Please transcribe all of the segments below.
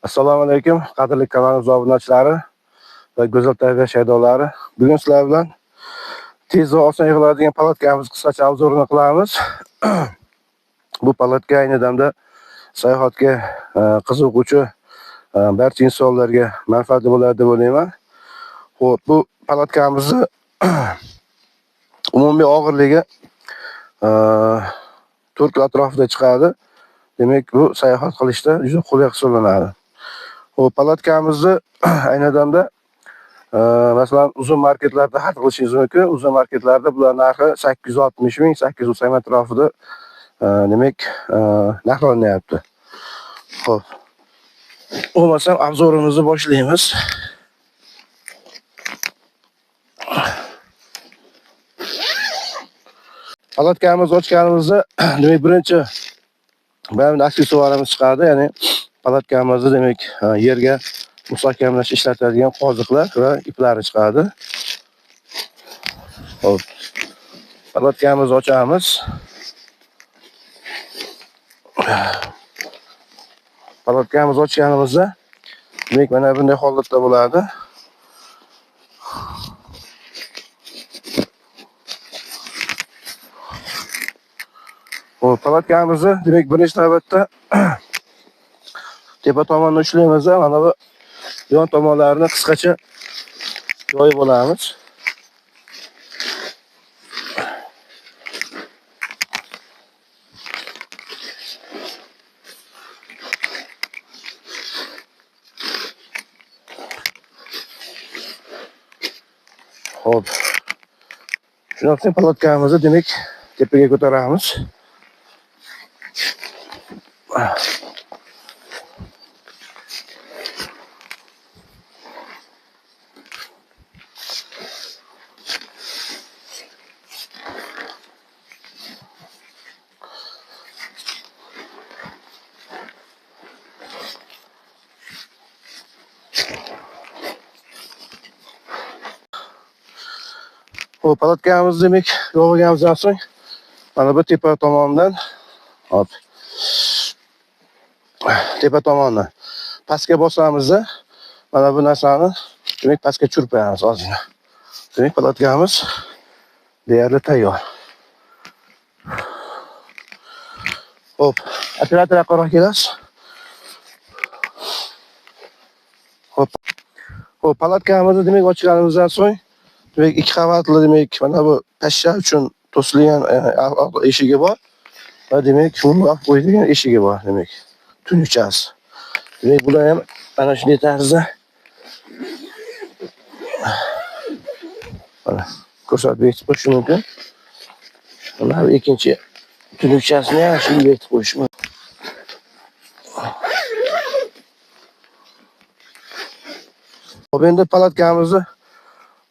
Assalomu alaykum, qadrli kanalimiz obunachilari va go'zal tabiat shaydolari. Bugun sizlar bilan tez va oson yig'iladigan palatkamiz qisqacha obzorini qilamiz. Bu palatka ayni damda sayohatga qiziquvchi barcha insonlarga manfaatli bo'ladi deb o'ylayman. Xo'p, bu palatkamizni umumiy og'irligi 4 kilo atrofida chiqadi. Demak, bu sayohat qilishda juda qulay hisoblanadi. Xo'p, palatkamizni ayni damda masalan uzun marketlarda xarid qilishingiz mumkin. Uzun marketlarda bular narxi 860 ming, 890 ming atrofida demak narxlanyapti. Xo'p. Bo'lmasam obzorimizni boshlaymiz. Palatkamizni ochganimizda demak birinchi mana aksessuarimiz chiqadi, ya'ni palatkamizni demak yerga mustahkamlash ishlatadigan qoziqlar va iplari chiqadi. Xo'p. Palatkamizni ochamiz. Palatkamizni ochganimizda demak mana bunday holatda bo'ladi. Xo'p, palatkamizni demak birinchi navbatda tepa tomonni ushlaymiz, mana bu yon tomonlarini qisqacha yoyib olamiz. Xo'p. Shundan so'ng palatkamizni demak tepaga ko'taramiz. Xo'p, palatkamizni demak yog'ganimizdan so'ng mana bu tepa tomonidan, hop, tepa tomondan pastga bosamizda mana bu narsani demak pastga tushirib qo'yamiz ozgina. Demak palatkamiz deyarli tayyor. Xo'p, operator yaqinroq kelasiz. Xo'p. Xo'p, palatkamizni demak ochganimizdan so'ng demak ikki qavatli demak mana bu pashsha uchun to'silgan eshigi bor va demak shuni olib qo'yadigan eshigi bor, demak tunuchasi. Demak bular ham mana shunday tarzda mana ko'rsatib bekitib qo'yish mumkin. Mana bu ikkinchi tunuchasini ham shunday bekitib qo'yish mumkin. Xo'p, endi palatkamizni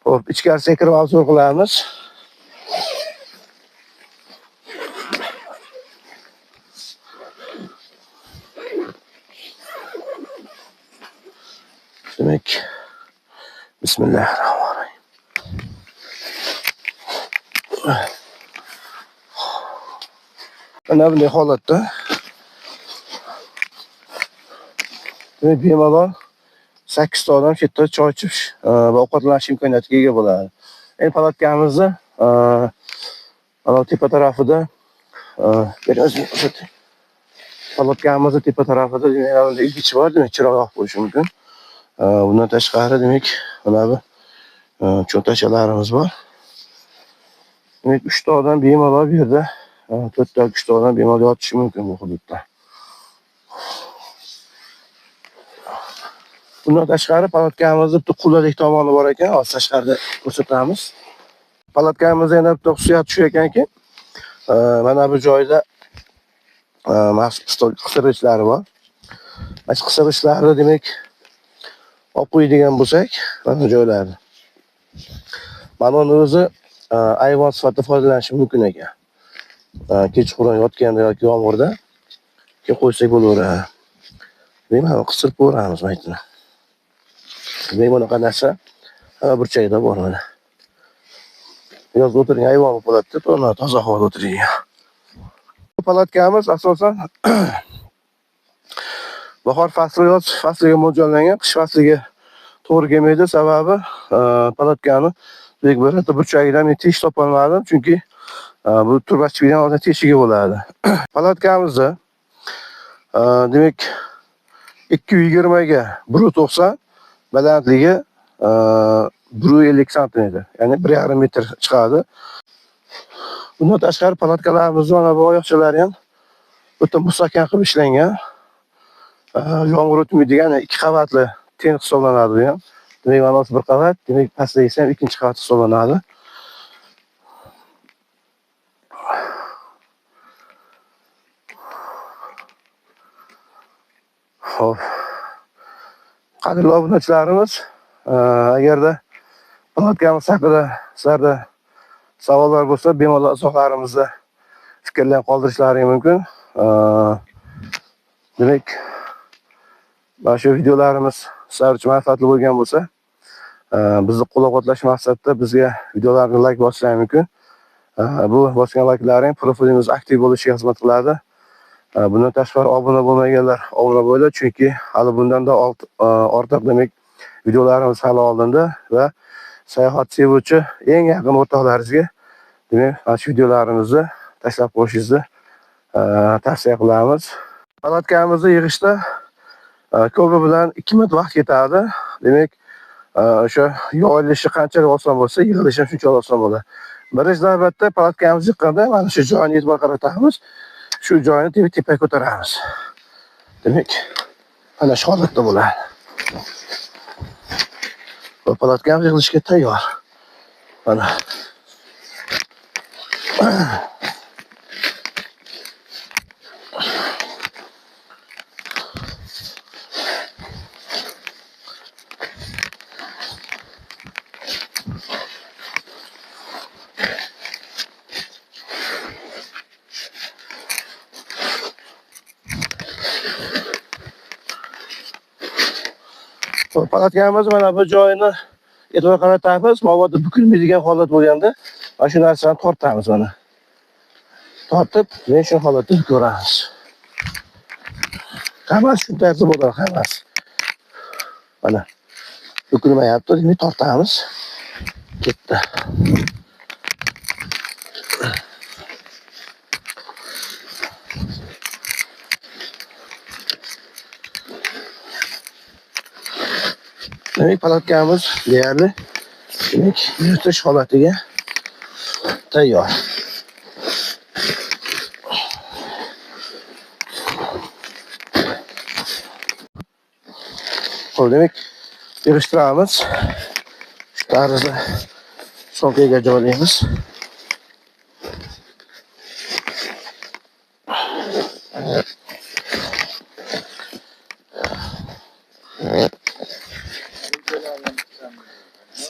xo'p, ichkarisiga kirib obzor qilamiz. Demak, bismillahirrohmanirrohim. Mana bunday holatda demak bemalol 8 ta odam shu yerda choy ichib va ovqatlanish imkoniyatiga ega bo'ladi. Endi palatkamizni mana tepa tarafida palatkamizning tepa tarafida demak ilgichi bor, demak chiroq yoqib qo'yish mumkin. Bundan tashqari demak mana bu cho'ntachalarimiz bor. Demak 3 ta odam bemalol bu yerda 4 ta 3 ta odam bemalol yotishi mumkin bu hududda. Bundan tashqari palatkamizning bitta qulalik tomoni bor ekan, hozir tashqarida ko'rsatamiz. Palatkamizda yana bitta xususiyati shu ekanki, mana bu joyda maxsus stol qisirgichlari bor. Mana shu qisirgichlarni demak olib qo'yadigan bo'lsak, mana joylarni. Mana uni o'zi ayvon sifatida foydalanish mumkin ekan. Kechqurun yotganda yoki yomg'irda kelib qo'ysak bo'laveradi. Demak, mana qisirib ko'ramiz maytini. Demak, bunaqa narsa hamma burchagida bor mana. Yozda o'tirgan ayvon bo'lib qoladi-da, toza havoda o'tirgan. Bu palatkamiz asosan Bahor fasli yoz fasliga mo'ljallangan, qish fasliga to'g'ri kelmaydi. Sababi palatkani birorta burchagidan men teshik topolmadim, chunki bu trubachilikdan oldin teshigi bo'ladi. Palatkamizda demak 220 ga 1.90, balandligi 1.50 santimetr, ya'ni 1.5 metr chiqadi. Bundan tashqari palatkalarimizni mana bu oyoqchalari ham o'ta mustahkam qilib ishlangan. Yomg'ir o'tmaydigan 2 qavatli ten hisoblanadi bu ham. Demak, mana bu bir qavat, demak pastdagisi ham ikkinchi qavat hisoblanadi. Xo'p. Qadrli obunachilarimiz, agarda palatkamiz haqida sizlarda savollar bo'lsa, bemalol izohlarimizda fikrlar qoldirishlaring mumkin. Demak, mana shu videolarimiz sizlar uchun manfaatli bo'lgan bo'lsa, bizni qo'llab-quvvatlash maqsadida bizga videolarni like bosishlaring mumkin. Bu bosgan like'laring profilimiz aktiv bo'lishiga xizmat qiladi. Bundan tashqari obuna bo'lmaganlar obuna bo'linglar, chunki hali bundan-da ortiq demak videolarimiz hali oldinda va sayohat sevuvchi eng yaqin o'rtoqlaringizga demak mana shu videolarimizni tashlab qo'yishingizni tavsiya qilamiz. Palatkamizni yig'ishda ko'pi bilan 2 minut vaqt ketadi. Demak, o'sha yoyilishi qanchalik oson bo'lsa, yig'ilishi ham shunchalik oson bo'ladi. Birinchi navbatda palatkamizni yiqqanda mana shu joyini e'tibor qaratamiz. Shu joyini tepaga ko'taramiz. Demak, mana shu holatda bo'ladi. Va palatkamiz yig'ilishga tayyor. Mana. Palatkamiz mana bu joyini e'tibor qaratamiz. Mabodo bukilmaydigan holat bo'lganda mana shu narsani tortamiz mana. Tortib, men shu holatda ko'ramiz. Hammasi shu tarzda bo'ladi, hammasi. Mana bukilmayapti, demak tortamiz. Ketdi. Demak, palatkamiz deyarli demak yuritish holatiga tayyor. Xo'p, demak yig'ishtiramiz. Shu tarzda sumkaga joylaymiz.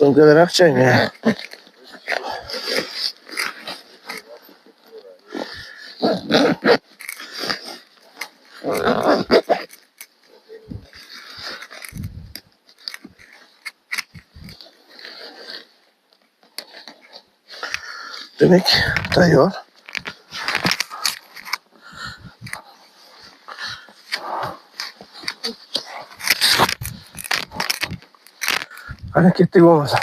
Sumkalar aqchang. Demak, tayyor. Qani ketdik bo'lmasa.